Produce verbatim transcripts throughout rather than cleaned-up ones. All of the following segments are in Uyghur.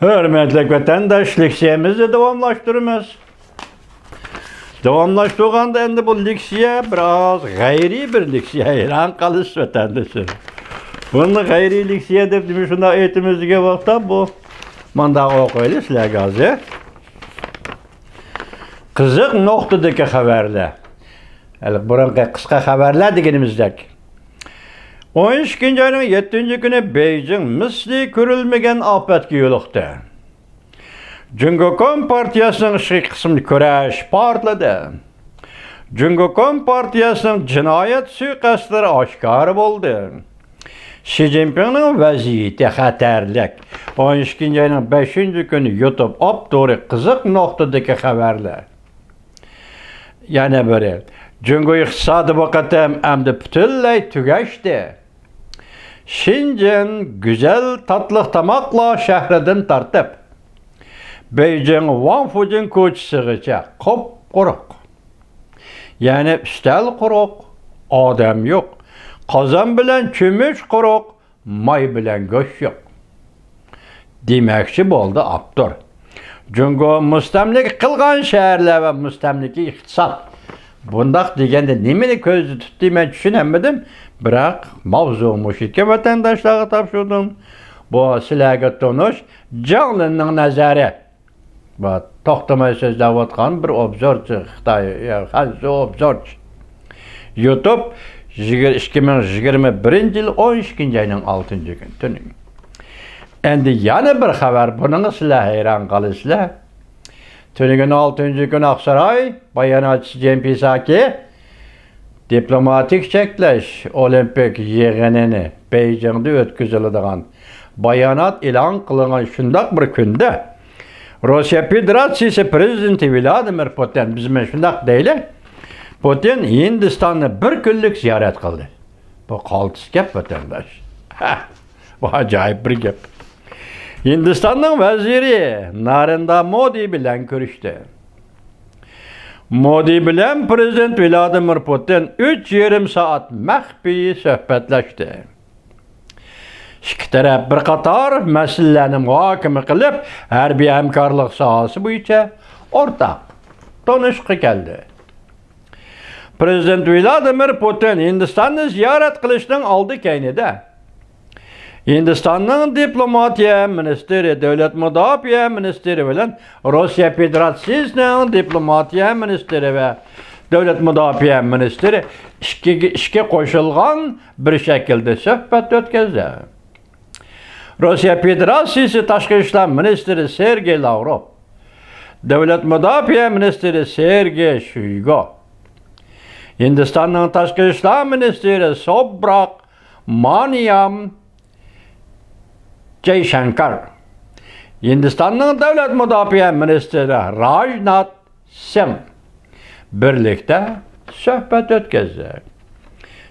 ھۆرمەتلىك ۋەتەنداش، لېكسىيەمىزنى داۋاملاشتۇرىمىز. داۋاملاشتۇرغاندا ئەمدى بۇ لېكسىيە بىر ئاز غەيرىي بىر لېكسىيە، ھەيران قالىسىز ۋەتەنداشلار. بۇنى غەيرىي لېكسىيە دەپ نېمە شۇنداق ئېيتىمىز دېگەن ۋاقىتتا، بۇ مانداق ئوقۇيلى سىلەرگە ھازىر. قىزىق نۇقتىدىكى خەۋەرلەر. ھېلىقى بۇرۇنقى قىسقا خەۋەرلەر دېگىنىمىزدەك. ئون ئىككىنچى ئاينىڭ يەتتىنچى كۈنى بېيجىڭ مىسلى كۆرۈلمىگەن ئاپەتكە يولۇقتى. جۇڭگو كومپارتىيەسىنىڭ ئىچكى قىسمىدا كۈرەش پارتلىدى. جۇڭگو كومپارتىيەسىنىڭ جىنايەت سۇيىقەستلىرى ئاشكارا بولدى. شى جىنپىڭنىڭ ۋەزىيىتى خەتەرلىك. ئون ئىككىنچى ئاينىڭ بەشىنچى كۈنى يۇتۇب ئاپتورى قىزىق نۇقتىدىكى خەۋەرلەر. يەنە بىرى، جۇڭگو ئىقتىسادى بۇ قېتىم ئەمدى پۈتۈنلەي تۈگەشتى. شېنجېن گۈزەل تاتلىق تاماقلار شەھىرىدىن تارتىپ، بېيجىڭ ۋاڭفۇجىن كوچىسىغىچە قۇپقۇرۇق. يەنى ئۈستەل قۇرۇق، ئادەم يوق. قازان بىلەن چۆمۈچ قۇرۇق، ماي بىلەن گۆش يوق. دېمەكچى بولدى ئاپتور. جۇڭگو مۇستەملىكە قىلغان شەھەرلەر ۋە مۇستەملىكە ئىقتىساد. بۇنداق دېگەندە نېمىنى كۆزدە تۇتتى، مەن چۈشىنەلمىدىم. بىراق ماۋزۇ مۇشۇ ئىكەن، ۋەتەنداشلارغا تاپشۇردۇم. بۇ سىلەرگە تونۇش جاڭ لىننىڭ نەزەرى. بۇ توختىماي سۆزلەۋاتقان بىر ئوبزورچى، خىتاي، يا، خەنزۇ ئوبزورچى. يۇتۇب، يىگىر-، ئىككى مىڭ يىگىرمە بىرىنچى يىل ئون ئىككىنچى ئاينىڭ ئالتىنچى كۈنى تۈنۈگۈن. ئەمدى يەنە بىر خەۋەر، بۇنىڭغا سىلەر ھەيران قالىسىلەر. تۈنۈگۈن ئالتىنچى كۈنى ئاقساراي باياناتچىسى جېن پىساكى دىپلوماتىك چەكلەش ئولىمپىك يىغىنىنى بېيجىڭدا ئۆتكۈزۈلىدىغان بايانات ئېلان قىلىنغان شۇنداق بىر كۈندە، روسىيە فېدېراتسىيىسى پىرېزىدېنتى ۋلادىمىر پۇتىن، بىز مانا شۇنداق دەيلى، پۇتىن ھىندىستاننى بىر كۈنلۈك زىيارەت قىلدى. بۇ قالتىس گەپ، ۋەتەنداش. ھە، بۇ ئاجايىپ بىر گەپ. ھىندىستاننىڭ ۋەزىرى نارېندا مودى بىلەن كۆرۈشتى. مودى بىلەن پىرېزىدېنت ۋلادىمىر پۇتىن ئۈچ يېرىم سائەت مەخپىي سۆھبەتلەشتى. ئىككى تەرەپ بىر قاتار مەسىلىلەرنى مۇھاكىمە قىلىپ، ھەربىي ھەمكارلىق ساھەسى بويىچە ئورتاق تونۇشقا كەلدى. پىرېزىدېنت ۋلادىمىر پۇتىن ھىندىستاننى زىيارەت قىلىشنىڭ ئالدى كەينىدە، ھىندىستاننىڭ دىپلوماتىيە مىنىستىرى، دۆلەت مۇداپىئە مىنىستىرى بىلەن روسىيە فېدېراتسىيىسىنىڭ دىپلوماتىيە مىنىستىرى ۋە دۆلەت مۇداپىئە مىنىستىرى ئىككىگە ئىككى قوشۇلغان بىر شەكىلدە سۆھبەت ئۆتكۈزدى. روسىيە فېدېراتسىيىسى تاشقى ئىشلار مىنىستىرى سېرگېي لاۋروف، دۆلەت مۇداپىئە مىنىستىرى سېرگېي شويگۇ، ھىندىستاننىڭ تاشقى ئىشلار مىنىستىرى سوبراق مانىيام جەيشەنكار، ھىندىستاننىڭ دۆلەت مۇداپىئە مىنىستىرى راجنات سىڭ بىرلىكتە سۆھبەت ئۆتكۈزدى.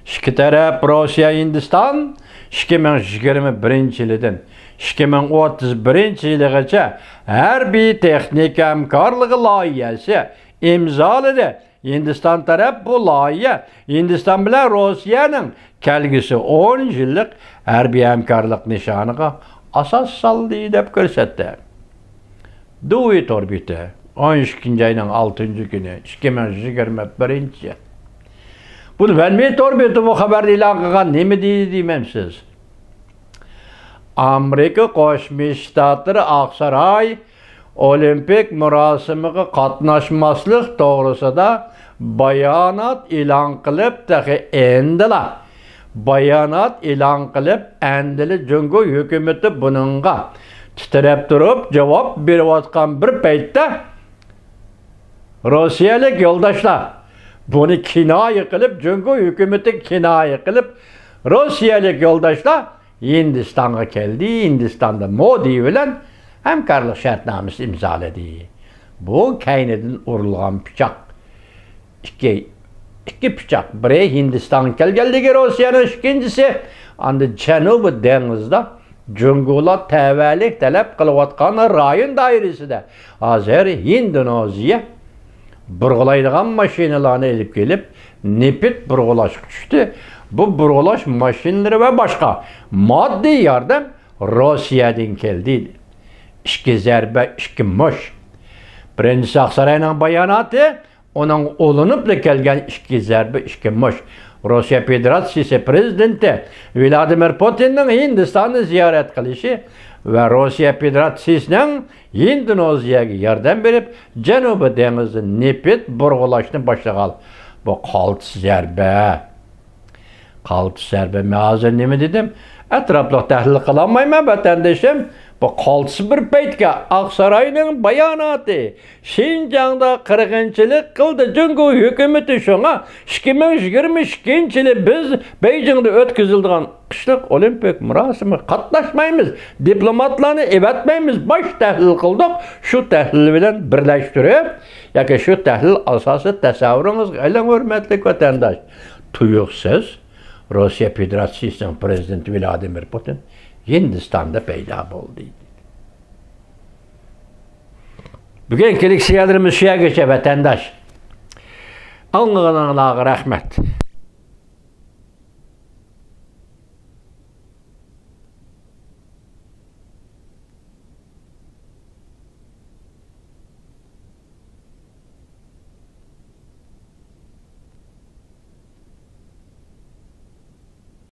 ئىككى تەرەپ روسىيە ھىندىستان ئىككى مىڭ يىگىرمە بىرىنچى يىلىدىن ئىككى مىڭ ئوتتۇز بىرىنچى يىلىغىچە ھەربىي تېخنىكا ھەمكارلىقى لايىھەسى ئىمزالىدى. ھىندىستان تەرەپ بۇ لايىھە ھىندىستان بىلەن روسىيەنىڭ كەلگۈسى ئون يىللىق ھەربىي ھەمكارلىق نىشانىغا ئاساس سالدى، دەپ كۆرسەتتى. دۇۋى تور بېتى، ئون ئىككىنچى ئاينىڭ ئالتىنچى كۈنى، ئىككى مىڭ يىگىرمە بىرىنچى يىل. بۇ ۋەنمى تور بېتى بۇ خەۋەرنى ئېلان قىلغان، نېمە دېدى دېمەمسىز؟ ئامېرىكا قوشما شتاتلىرى ئاقساراي ئولىمپىك مۇراسىمىغا قاتناشماسلىق توغرىسىدا بايانات ئېلان قىلىپ، تېخى ئەندىلا بايانات ئېلان قىلىپ، ئەندىلا جۇڭگو ھۆكۈمىتى بۇنىڭغا تىترەپ تۇرۇپ جاۋاب بېرىۋاتقان بىر پەيتتە، روسىيەلىك يولداشلار بۇنى كىنايە قىلىپ، جۇڭگو ھۆكۈمىتىگە كىنايە قىلىپ، روسىيەلىك يولداشلار ھىندىستانغا كەلدى، ھىندىستاندا مودى بىلەن ھەمكارلىق شەرتنامىسى ئىمزالىدى. بۇ كەينىدىن ئۇرۇلغان پىچاق. ئىككى، ئىككى پىچاق. بىرى ھىندىستانغا كەلگەنلىكى روسىيەنىڭ، ئىككىنچىسى ئاندىن جەنۇبىي دېڭىزدا جۇڭگولار تەۋەلىك تەلەپ قىلىۋاتقان رايون دائىرىسىدە ھازىر ھىندونېزىيە بۇرغىلايدىغان ماشىنىلارنى ئېلىپ كېلىپ، نېفىت بۇرغىلاشقا چۈشتى. بۇ بۇرغىلاش ماشىنىلىرى ۋە باشقا ماددىي ياردەم روسىيەدىن كەلدى. ئىككى زەربە، ئىككى مۇش. بىرىنچىسى ئاقساراينىڭ باياناتى، ئۇنىڭغا ئۇلىنىپلا كەلگەن ئىككى زەربە، ئىككى مۇش. روسىيە فېدېراتسىيىسى پىرېزىدېنتى ۋلادىمىر پۇتىننىڭ ھىندىستاننى زىيارەت قىلىشى ۋە روسىيە فېدېراتسىيىسىنىڭ ھىندونېزىيەگە ياردەم بېرىپ، جەنۇبىي دېڭىزدا نېفىت بۇرغىلاشنى باشلىغان. بۇ قالتىس زەربە. قالتىس زەربە. مەن ھازىر نېمە دېدىم؟ ئەتراپلىق تەھلىل قىلالمايمەن، ۋەتەندىشىم. بۇ قالتىس بىر پەيتكە ئاقساراينىڭ باياناتى. شىنجاڭدا قىرغىنچىلىق قىلدى جۇڭگو ھۆكۈمىتى، شۇڭا ئىككى مىڭ يىگىرمە ئىككىنچى يىلى بىز بېيجىڭدا ئۆتكۈزۈلىدىغان قىشلىق ئولىمپىك مۇراسىمىغا قاتناشمايمىز، دىپلوماتلارنى ئەۋەتمەيمىز، باش تەھلىل قىلدۇق. شۇ تەھلىل بىلەن بىرلەشتۈرۈپ، ياكى شۇ تەھلىل ئاساسىدا تەسەۋۋۇرىڭىزگە ئېلىڭ، ھۆرمەتلىك ۋەتەنداش. تۇيۇقسىز روسىيە فېدېراتسىيىسىنىڭ پىرېزىدېنتى ۋلادىمىر پۇتىن ھىندىستاندا پەيدا بولدى. بۈگۈنكى لېكسىيەلىرىمىز شۇ يەرگىچە، ۋەتەنداش. ئاڭلىغىنىڭلارغا رەھمەت.